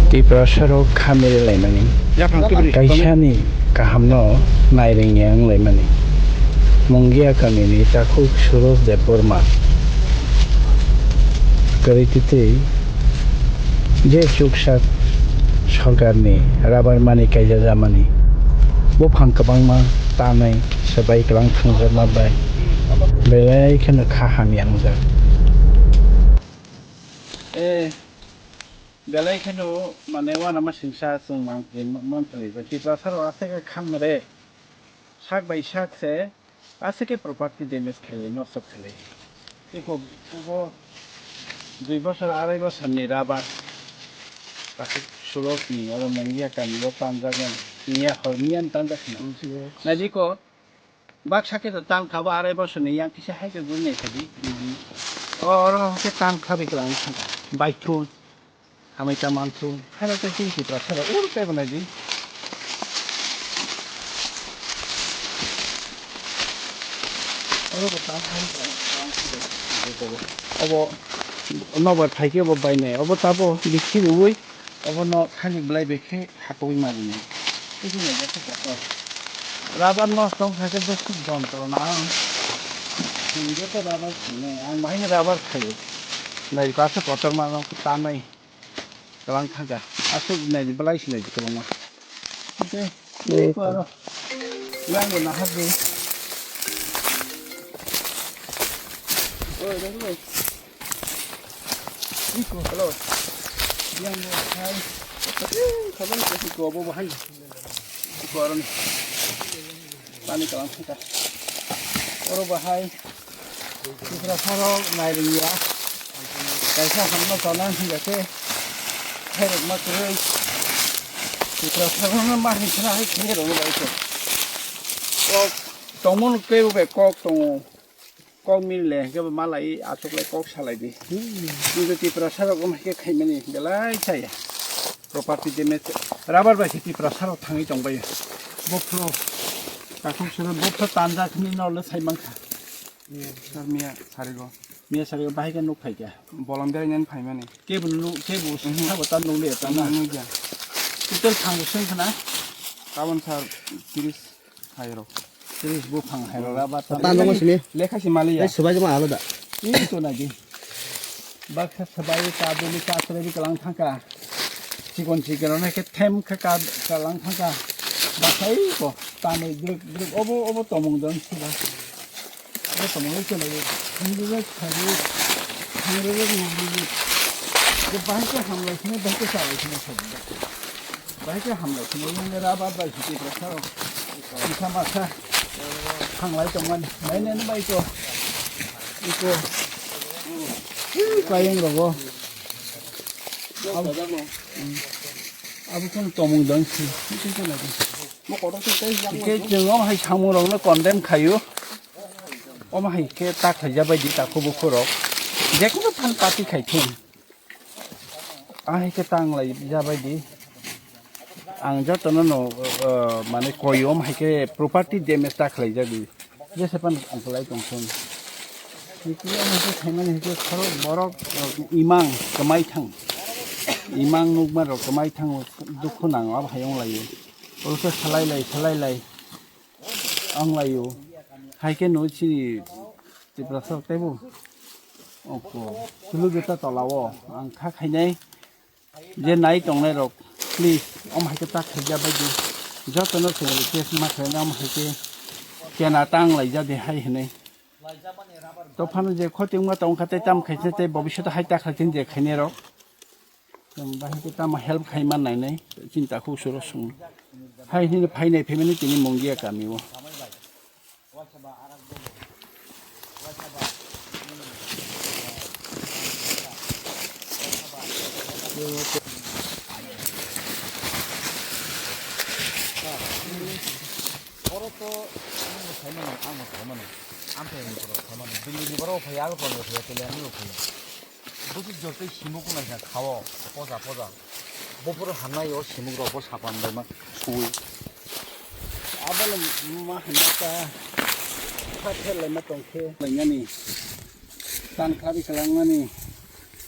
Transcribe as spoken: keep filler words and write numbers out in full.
Tiprasarok kha miri laimani, kaisani kahamno nairingya wng laimani. Mungia kamini takhuk Suraj Debbarma kwrwi twi twi je chuksak sorkarni rabar mani kaijajamani buphang kwbangma tanwi swbai kwlang thangjakma bai belai kheno kha hamya wngjak. Eh, belai kheno mane uanama singsa chwng mangpili, mangpili bai Tiprasarok aswk khe khamre, sak bai sak se aswk khe property damage khailai, nosto khailai. Tei bo, bo dui bosor, arai bosorni rabar, takhuk Surajni oro Mungia kamio tanjak, miya hor miya tanjak khna. Naidi ko, baksa khe to tan kha bo, arai bosorni yang kisa hai khe guri nai kha di. O, oro khe tan kha bai kwlang thang kha. Bai thun. Hamai ta man thun. Hai no tei chini Tiprasarok ur khe bo nai di. Oro bo tan kha bai kwlang thang kha. Obo nobar phai khe bo bai nai. Obo tabo bikhi rwi. Obono thani belai bai khe hakui ma rinai. Tei chini bai khe kotor. Rabar nosto wng kha khe bwswk jontro na ang. Hingke to rabar khainai. Ang bahai no rabar khaio. Nai kasa kotor ma no tanai. Kwbang thangkha. Aswk nai belai se nai kwbangma. Tei, tei ko aro. Yang bo nahar di. Oi, dai, dai. Iko, hello. Yang bo hai. Khabang ko iko bo bahai. Iko aroni. Pani kalam thangkha. Oro bahai. Tiprasarok nairingya. Kaisa hamno chana hinga khe. Khairok ma kwrwi. Tiprasarokno ma hinkhna hai khairokno bai khe. Kok tongmon kebo bai kok tongo. Kok mil le hingke bo malai aswk lai kok salai di. Nung Tiprasarok wng hai khe khaimani belai chaya. Property damage. Rabar bai khe Tiprasarok thangwi tongbai. Bophro. Takhuk soro bophro tanjak hinwi nole sai mankha. Sir miya sarigo. Miya sarigo bahai khe nuk phaikha. Bolong berainani phaimani. Kebo nuk, kebo sabo ta nukliya ta na. Nukya. Total thango seng khna. Tabon sir tiris. Hairo. Tris buphang hairo rabar ta. Ta nungo sini. Lekha si maliya. Ei, subai jama alo da. Ih, to nagi. Baksa sabai ta beli ta sabai kalang thangka. Chikon chikon ne ke them khe ka kalang thangka. Baksa ih ko. Tanoi druk druk obo obo tomong don siba. Obo tomong le chale. Hingre le khari. Hingre le nungre le. Bahai ke hamlai sini, bahai ke salai sini sabai. Bahai khe hamlai kheno, yang le rabar bai khiti bwsarok. Masa masa thanglai tongmani. Nai nai bai to. Iko. Ih, payung rogo. Abo, hmm. Abo kung tomung dang si. Ito ka lagi. Ike jeng om hai samung rok no condemn khayu. Om hai khe ta khaija bai di ta khubu khurok. Jekunu phan party khai thung. Ahai khe tanglai jabai di. Ang jotono no, uh, mane koyom hai khe property damage ta khlai jagwi. Jese pan ang kwlai tong thung. Mikri ang khe khaimani hai khe khorok borok, uh, imang kwmai thang. Imang nukma rok kwmai thang dukhu nango abo hai wng laio. Olo khe salai lai, salai lai. Ang laio. Hai khe no chini Tiprasa taibo. Oko. Sulu geta tola o. Ang kha khainai. Je nai tongnai rok. Please. Om hai khe ta khaija bai di. Joto no se request ma khaina om hai khe. Kena tang lai ja de hai hinai. To phano je khoti wngma tong kha tei tam khaisa tei bobishoto hai ta khaichin je khainai rok. Chwng bahai khe tamo help khai man nainai, chini takhuk suro swng. Hai hwnwi phainai phaimani tini Mungia kami o. Oro to nokno sai mano, ang bo sai mano. Amthaini borok sai mano. Delhi ni borok phai, Agartala ni phai, Telangana ni phai. Bwswk jor tei simuk wngkha kha o, poja poja. Buphuru hamnai o simuk rok bo sapan bai ma sui. Abono ma hwnma ta kha khe laima tong khe lainani. Tan khlabi kwlangmani.